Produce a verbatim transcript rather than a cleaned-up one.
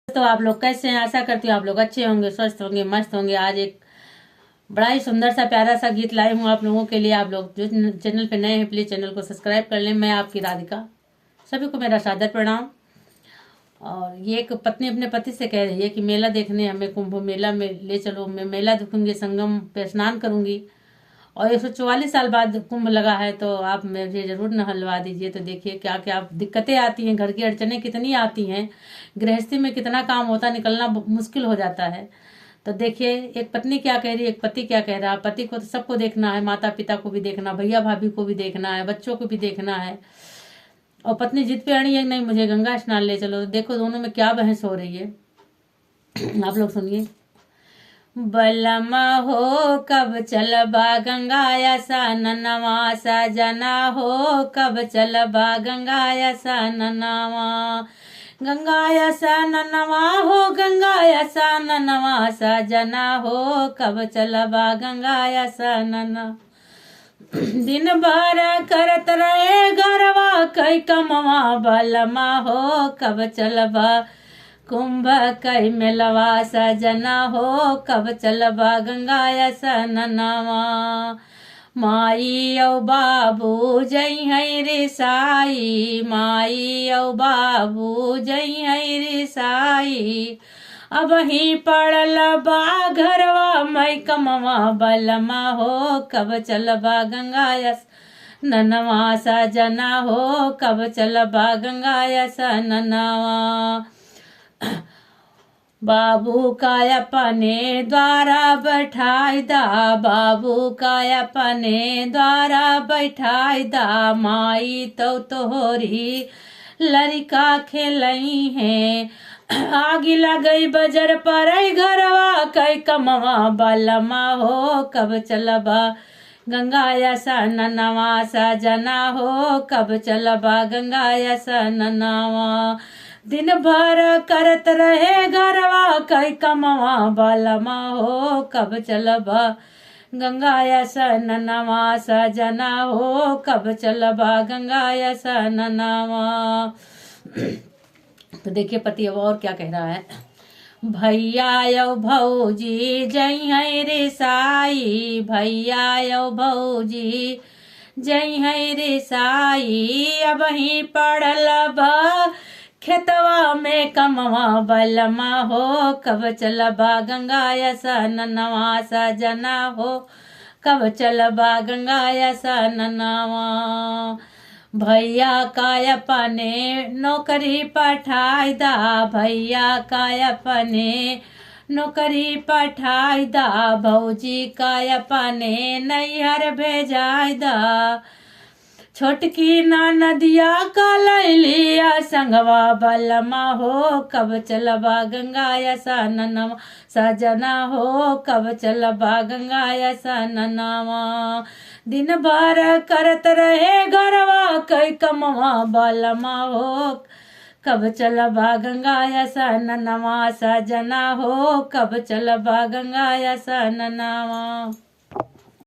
दोस्तों, आप लोग कैसे हैं? आशा करती हूँ आप लोग अच्छे होंगे, स्वस्थ होंगे, मस्त होंगे। आज एक बड़ा ही सुंदर सा, प्यारा सा गीत लाई हूँ आप लोगों के लिए। आप लोग जो चैनल पे नए हैं, प्लीज चैनल को सब्सक्राइब कर लें। मैं आपकी राधिका, सभी को मेरा सादर प्रणाम। और ये एक पत्नी अपने पति से कह रही है कि मेला देखने हमें कुंभ मेला में ले चलो, मैं मेला देखूंगी, संगम पे स्नान करूंगी। और एक सौ चौवालीस साल बाद कुंभ लगा है, तो आप मुझे ज़रूर नहलवा दीजिए। तो देखिए क्या क्या दिक्कतें आती हैं, घर की अड़चनें कितनी आती हैं, गृहस्थी में कितना काम होता, निकलना ब-, मुश्किल हो जाता है। तो देखिए, एक पत्नी क्या कह रही है, एक पति क्या कह रहा है। पति को तो सबको देखना है, माता पिता को भी देखना, भैया भाभी को भी देखना है, बच्चों को भी देखना है। और पत्नी जिद पे अड़ी है, "नहीं, मुझे गंगा स्नान ले चलो।" तो देखो, दोनों में क्या बहस हो रही है, आप लोग सुनिए। बलमा हो, कब चलबा गंगा स्नानवा, सजना हो, कब चलबा गंगा स्नानवा। गंगा स्नानवा हो, गंगा स्नानवा, सजना हो, कब चलबा गंगा स्नानवा। दिन भर करत रहे घरवा कई कमवा, बलमा हो, कब चलबा कुंभ कई मेलवा, सजना हो, कब चलबा गंगा स्नानवा। माई औ बाबू जइहैं रिसाई, माई औ बाबू जइहैं रिसाई। अबहीं पड़ल बा घरवा मई कमवा, बलमा हो, कब चलबा गंगा स्नानवा, सजना हो, कब चलबा गंगा स्नानवा। बाबू का अपने द्वारा बैठाई दा, बाबू का अपने द्वारा बैठाई दा, माई तौ तोहरी लरिका खेलइहैं। आगी लगई बजर परई घरवा कई कमवा, बलमा हो, कब चलबा गंगा स्नानवा, सजना हो, कब चलबा गंगा स्नानवा। दिन भर करत रहे घरवा कई कमवा, बलमा हो, कब चलबा गंगा स्नानवा, सजना हो, कब चलबा गंगा स्नानवा। तो देखिए पति अब और क्या कह रहा है। भैया औ भौजी जइहैं रिसाई, भैया औ भौजी जइहैं रिसाई। अबहीं पड़ल बा खेतवा में कमवा, बलमा हो, कब चलबा गंगा स्नानवा, सजना हो, कब चलबा गंगा स्नानवा। भैया का अपने नौकरी पठाई दा, भैया का अपने नौकरी पठाई दा, भौजी का अपने नैहर भेजाई दा। छोटकी ननदिया का लैलिया संगवा, बलमा हो, कब चलबा गंगा स्नानवा, सजना हो, कब चलबा गंगा स्नानवा। दिन भर करत रहे घरवा कई कमवा, बलमा हो, कब चलबा गंगा स्नानवा, सजना हो, कब चलबा गंगा स्नानवा।